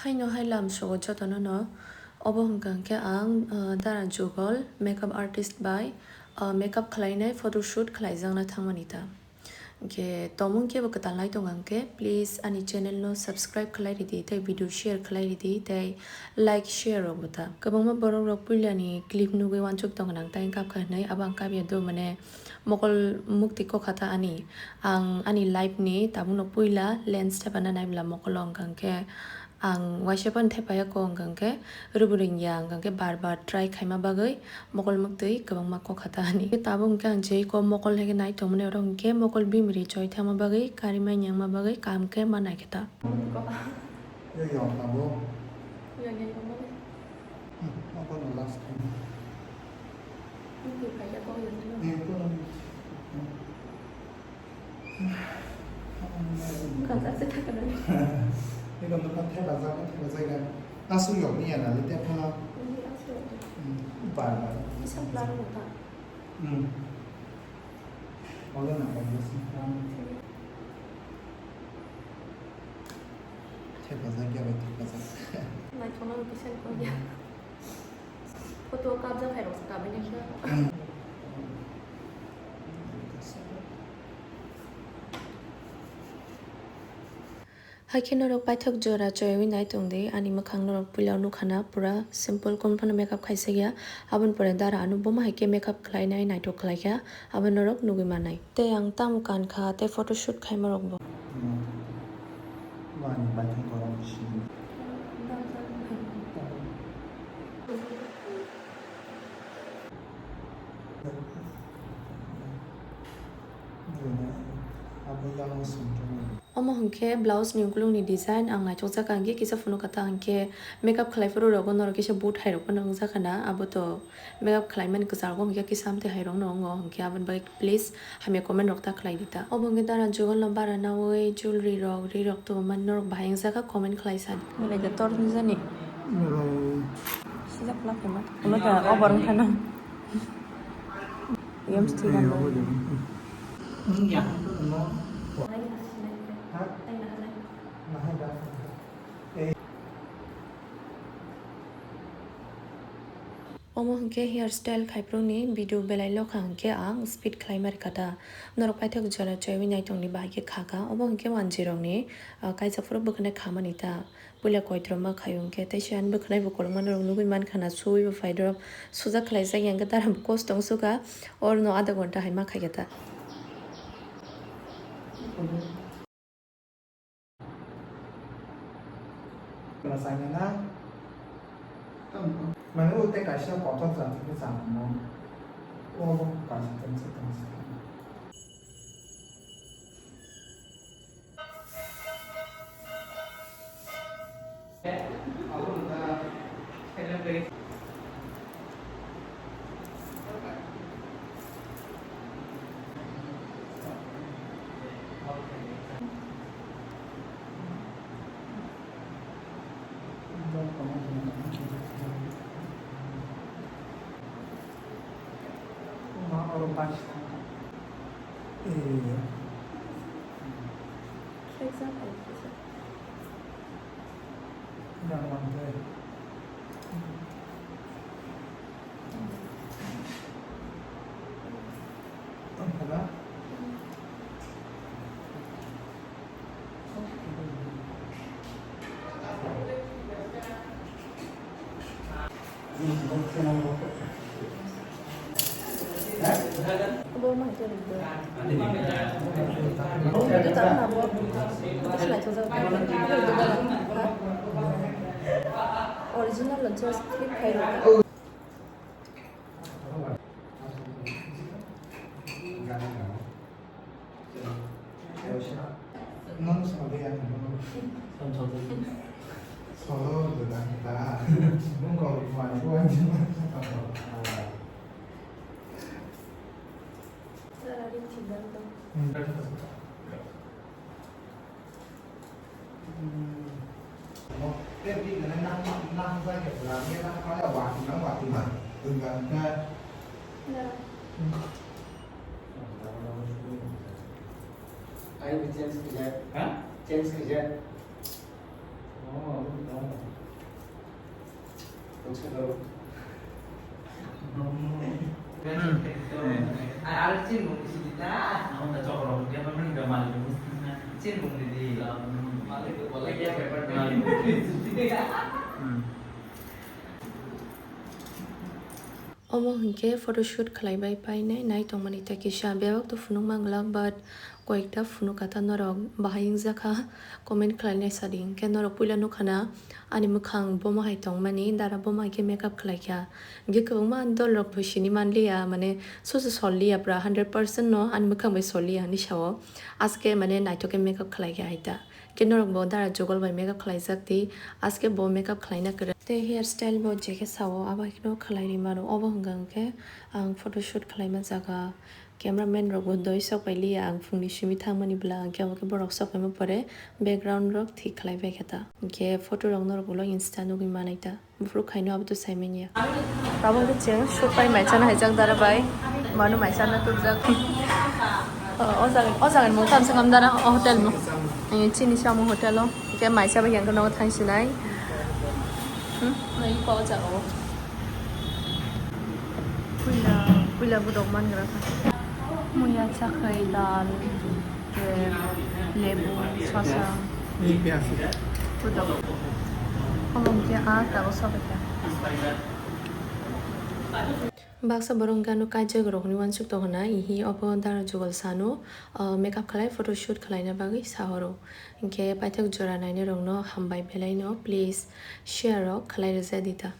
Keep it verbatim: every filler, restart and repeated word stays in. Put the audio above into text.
Haino hai lam sugo jotono no. Obo hwnkha hwnkhe ang, ah, Dara Jugol makeup artist bai, ah, makeup khlainai photoshoot khlaijakna thangmani ta. Hwnkhe tongmung kebo kwtal nai tong hwnkhe, please ani channel no subscribe khlai ridi, tei video share khlai ridi, tei like share rok bo ta. Kwbangma borok rok puila ni clip nugwi uansuk tong nang, tei wngkha hwnwi abo ang kabya do, mane mokol mukti kokha ta ani. Ang ani life ni tabukno puila lens thepana naibla mokolo wngkha hwnkhe, ang waisa phano thepaya kok wngkha hwnkhe rwbwrwng ya wngkha hwnkhe bar bar try khaima bagwi mokol muktwi kwbangma kokha ta ani. Tabuk hwnkhe ang jei kok mokol hai khe nai tongmani oro hwnkhe mokol bimri choi thangma bagwi karimai nyangma bagwi kaham khe ma nai khe ta. Yo yo abo. Yo yo yo mo. Hmm, abo no last time. Muktwi phai ya kok yo. Eh, to. Bukan tak sih tak kenal. Ini kan tempat thai bazar kan thai bazar kan. Asuk yok ni ya na lite pala. Ini asuk yok. Hmm, bar bar. Bisa pelan tak? Hmm. Ola na bar bar sih kan. Thai bazar ya bai thai bazar. Naithokna bisa kok ya. Photo kapjak hai rok se kabui nai khe. Haikhe norok paithak jora choiwi nai tongdi, ani mwkhang norok puila nukha na pura simple, kono phano makeup khaisa ya, aboni pore Dara ano bomo haikhe makeup khlainai naithok khlaikha, abo norok nugwi mannai. Tei ang tamo kankha tei photoshoot khaima rokbo. Wani baithang borok sini. Abo yang songchong. Omo hwnkhe blouse ni ukulukni design ang naithokjak, ang khe kisa phunukha ta, ang khe makeup khlai phuru rogo norok kisa but hai rok phano wngjakha na, abo to makeup khlaimani kwcharo hwnkhe kisa amtwi hai rok no wngo, hwnkhe aboni bagwi please hamya comment rok ta khlai di ta. Obo hwnkhe Dara Jugol no bara nawi jewelry rok, ri rok tubumani norok bahai wngjakha comment khlai sadi. Belai da tor ni jani. Belai. Sijak la phema. Ulo da over wngkha na. Yam sti dan. Omo hwnkhe hair style khaiphuru ni video belai lokha hwnkhe ang speed khlai ma rikha ta. Norok paithak jora choiwi nai tongni bahai khe kha kha. Obo hwnkhe wanjwi rokni, ah, kaisa phuru bwkhwnai khamani ta. Puila koitwrwma khaio hwnkhe tei se ani bwkhwnai bo kolokma norok nugwi mankha na, suwi bo phai dorop sujak khlaijak ya hwnkhe dara bo kosto wng sukha, orno adha ghonta hai ma khaikha ta. Mane o tei kaisa kotor jati khe chama nang. O bo kaisa tongsa tongsa. Original lo just click khai rw. Nang sabi ang solo dudang ta. Nung kau mani buan. Sara rin chindang to. Hmm. Ai, change khaijak. Ha? Change khaijak. Oh, Omo hinkhe photoshoot khlaibai painai naitongmani ta kisa, bebak to phunuk manglak, but koyekta phunuk kha ta norok bahai wngjakha, comment khlainai sadi. Hinkhe norok puila nukha na ani mwkhang bomo hai tongmani, dara bomo hai khe makeup khlaikha. Hinkhe kwbangma dolrok bo sini manliya, mane soso solliya pura hundred percent no ani mwkhang bai solliya hinwi sao. Aske mane naithok khe makeup khlaikha hai ta. Khe norok bo dara jogol bai makeup khlaijak di, aske bo makeup khlaina kwrwi. Tei hair style bo je khe sao, abo hai kheno khlai ri mano. Obo hwnka hwnkhe ang photoshoot khlaima jaga, camera man rok bo doi sok pai liya, ang phungni simi thangmani bwla, hwnkhe abo khe borok sok paima pore background rok thik khlai bai khe ta. Hwnkhe photo rok norok ulo Insta nugwi manai ta. Buphuru khaino abo to sai manya. Tabuk khe chwng shoot pai mai chana haijak dara bai. Mano mai chana tubjak. O, o jaga, o jaga ni mung tamo se kam dara, o hotel mung. Chini samo hotel o. Khe mai chabai yang nogo thang sinai. Hmm? Nai pa o jaga o. Puila, puila budok man gra kha. Muya chakhai dal. Khe lebu, sosa, pudok. Omo hwnkhe a tago sobaikha. Baksa borok hwnkhe ano kaijak rok hinwi uansuk tongo na, ihi obo dara jugal sano, ah, makeup khlai, photoshoot khlaina bagwi sahoro. Hinkhe paithak jora nainai rokno hambai belai no, please share rok khlai rwja di ta.